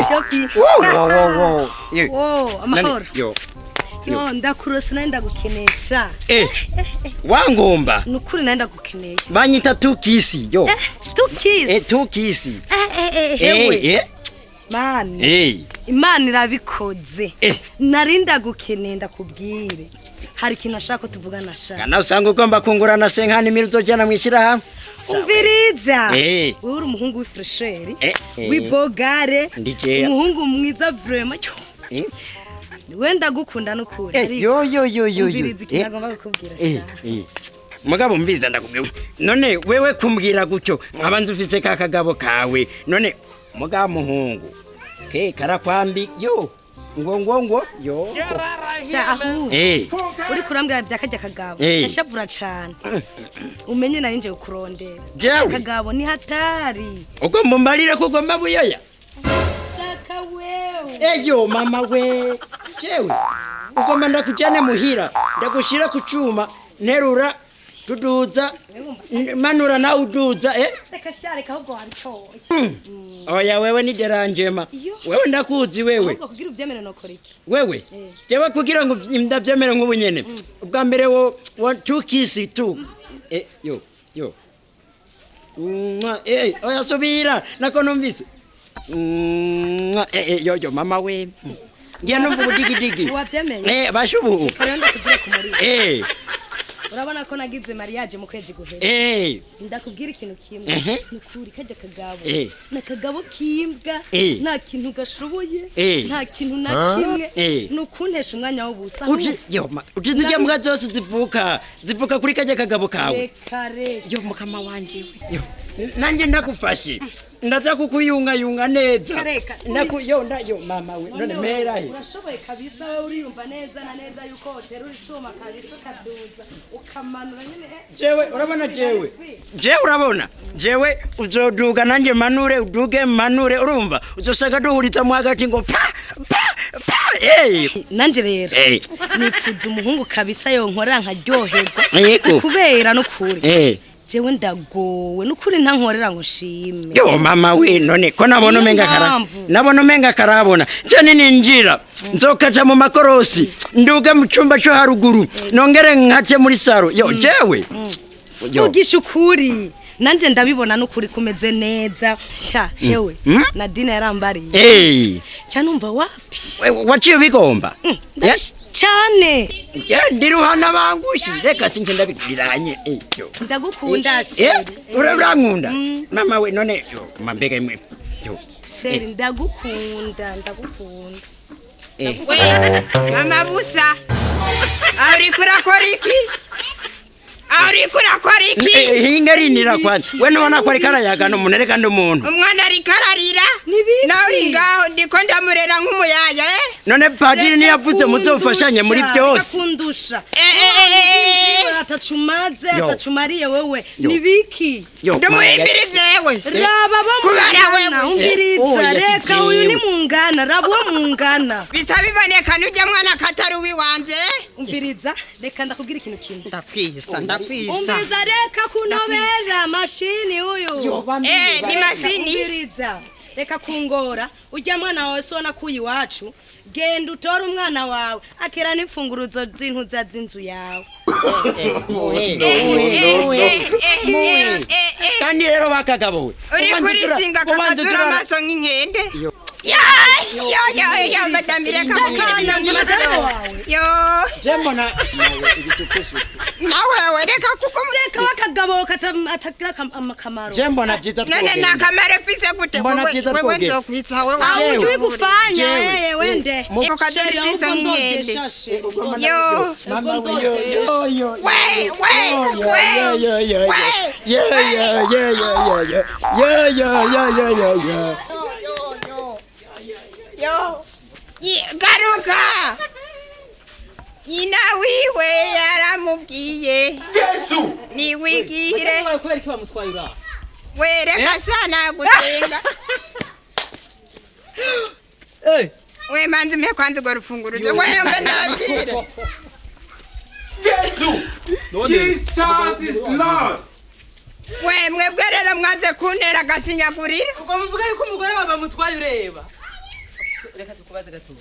Shopi. Wow, wow, wow, wow. Ye. Wo, amahoro. Yo. Yo, ndakurose nawe ndagukenesha. Wangomba. Nukuri nawe ndagukeneye. Banyita tukisi yo. Tukisi. Tukisi. Hewe. Mana. Imana irabikoze. Nari ndagukeneye ndakubwire. Hari ikintu ashaka ko tuvugana sha. Kana usanga ugomba kungurana senkani imiri uzojana mwishirahamwe. Umviriza. Wewe uri umuhungu w'ifresheri. W'ibogare. Ndijeya. Umuhungu mwiza vraiment. We ndagukunda nukuri. Yo yo yo yo yo. Umviriza ikintu agomba kukubwira sha. Mugabo mbiza ndakubwira. None wewe kumbwira gutyo nkabanza ufise ka kagabo kawe. None mugabo muhungu. Ke karakwambi yo. Ngo ngo ngo yo. Sha ahu. Uri kurambwira bya kajya kagabo. Shashavura cyane. Umenye nari nje kukurondera. Kagabo ni hatari. Ubwo mumbarire kugomba buyoya. Shaka wewe. Eyo mama we. Jewe. Ugomba ndakujane muhira, ndagushira ku cuma, nterura tuduza manura na uduza Reka sha reka ahubwo wabitoye. Oya wewe ni deranjema. Wewe ndakuzi wewe. Ahubwo kugira uvyemere nokora iki? Wewe. Jewe kugira ngo ndavyemere nk'ubu nyene. Ubwa mbere wo 1 2 kiss 2. Yo yo. Oya subira nako numvise. Yo yo mama we. Ngiye numva ubudigidigi. Wavyemeye? Bashubu. Reka ndakubwira ku muriro. Urabona ko nagize mariage mu kwezi guhera. Ndakubwira ikintu kimwe. Nukuri kajya kagabo. Na kagabo kimbwa nta kintu gashoboye nta kintu na kimwe nukuntesha umwanya w'ubusa. Uji zijya mbwa zose zivuka kuri kajya kagabo kawe. Reka reka. Yo mukama wanje we. Yo nanje ndakufashe. Ndaza kukuyunga yunga neza. Yo yo mama we none mera he. Urashoboye kabisa wewe uriyumva neza na neza yuko uterura icuma kabisa ukaduza ukamanura nyene. Jewe urabona jewe. Jewe urabona jewe uzoduga nanje manure uduge manure urumva uzosaga duhuriza mu hagati ngo pa pa pa. Nanje rero nipfuza umuhungu kabisa yonkorera nkaryoherwa kubera nukuri. Jewe ndagowe nukuri ntankorera ngo shime. Yo mama we none ko nabona umenga kara. Nabona umenga karabona. Je ninjira nzokaja mu makorosi nduga mu cyumba cyo haruguru nongere nkace muri saro. Yo jewe. Ugisha ukuri. Nanje ndabibona nukuri kumeze neza. Sha hewe Nadine yarambariye. Cha numva wapi? Waciye bigomba. Yes cyane. Ndiruhana bangushi reka sinje ndabigiranye. Ndagukunda sheri. Urankunda. Mama we none yo mambega imwe. Yo. Sheri ndagukunda ndagukunda. We mama busa. Ari kurakora iki? Ari kurakora iki? Hingarinira kwanza. We nubona ko ari karayaga no munere kandi umuntu. Umwana ari kararira. Nawe uri ngaho ndiko ndamurera nk'umuyaya None padiri niyavuze muzofashanye muri byose. Kundusha. Atacumaze atacumariye wewe. Nibiki? Ndumuhimbirize wewe. Raba bo mungana umbiriza reka uyu ni mungana raba uwo mungana. Bisa biboneka nujya mwana katari wiwanze. Umbiriza reka ndakubwira ikintu kimwe. Ndakwisa ndakwisa. Umbiriza reka kunobera mashini uyu. Ni mashini. Umbiriza. Reka kungora ujya mwana wawe sona kuyi wacu genda utore umwana wawe akera n'imfunguruzo z'intuza z'inzu yawe. Kandi rero bakagabo we uri kurisinga kakatura amaso nk'inkende. Ya ya ya madame reka yo jembona nawe ibisukusu nawe reka kukumureka wakagabo atagira amakamaro jembona byiza twogera none nakamaro fise gute wewe ndokwitsa wewe aho gufanya yeye wende ukadori fise nk'inkende yo yo yo we we yo yo yo yo yo yo yo yo yo yo yo garuka nyina wiwe yaramubwiye Yesu niwigire kubera ko bamutwaye ura wereka sana gutenga we manzi mpe kwanza urwo rufunguruzo we mbe ndabwire Yesu Jesus is Lord. We mwebwe rero mwaze kuntera agasinyagurira. Ubwo muvuga yuko umugore wawe bamutwaye ureba. Reka tukubaze gato,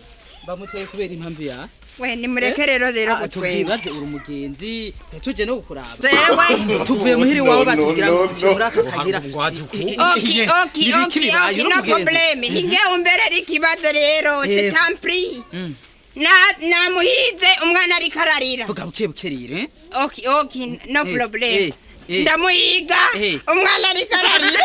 bamutwaye kubera impamvu ya? We nimureke rero rero gutwenga. Tubwibaze, uri umugenzi, tuje no kukuraba. Zewe. Tuvuye muhiri wawe, batubwira ngo muri aka kagira. Ok, no problème. Hinge umberera ikibazo rero, c'est un prix. Na namuhize umwana ariko ararira. Vuga buke buke rero, eh? Ok, no problème. Ndamuhiga umwana ariko ararira.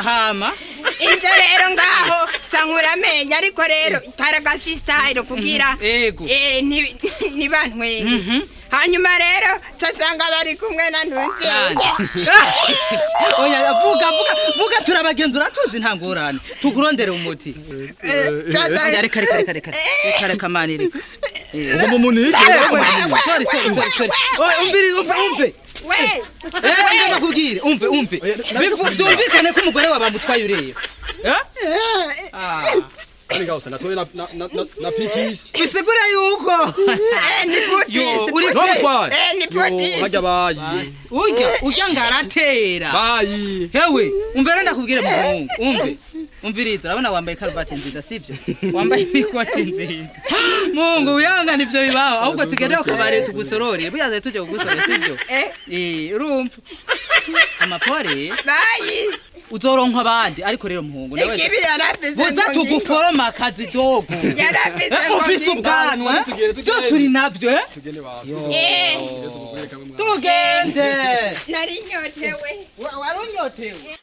Hama? Ibyo rero ngaho sankura amenyo, ariko rero paragasi style kugira ntibantwenge. Hanyuma rero sasanga bari kumwe na ntunze. Oya, vuga vuga vuga, turabagenzura tuzi, nta ngorane, tukurondere umuti. Reka reka reka reka reka reka mani, reka. Ugomba umuntu. Sorry, sorry, sorry, sorry. Umbiri, umve, umve. We. Eh, ndakubwire, umve, umve. Byumvikane ko umugore wawe bamutwaye ureba. Kandi ngaho natoye na na na na pipisi. Bisigura yuko ni putisi. Uri Bamutwaye. Ni putisi. Hajya bayi. Urya urya ngaratera. Bayi. Hewe, umve, ndakubwire muhungu, umve. Umviriza, urabona wambaye karuvati nziza, sivyo? Wambaye imikoti nziza. Mungu wihangane, ivyo bibaho, ahubwo tugende ku kabare tugusorore. Buyaze tuje kugusora, sivyo? Eh, urumva. Amapore. Bayi. Uzoronka abandi, ariko rero muhungu nawe Ikibi yarafise. Buza tuguforoma akazi dogo. Yarafise. Ufise ubwanwa, byose uri navyo, eh? Tugende ba. Eh. Tugende. Nari nyotewe. Warunyotewe.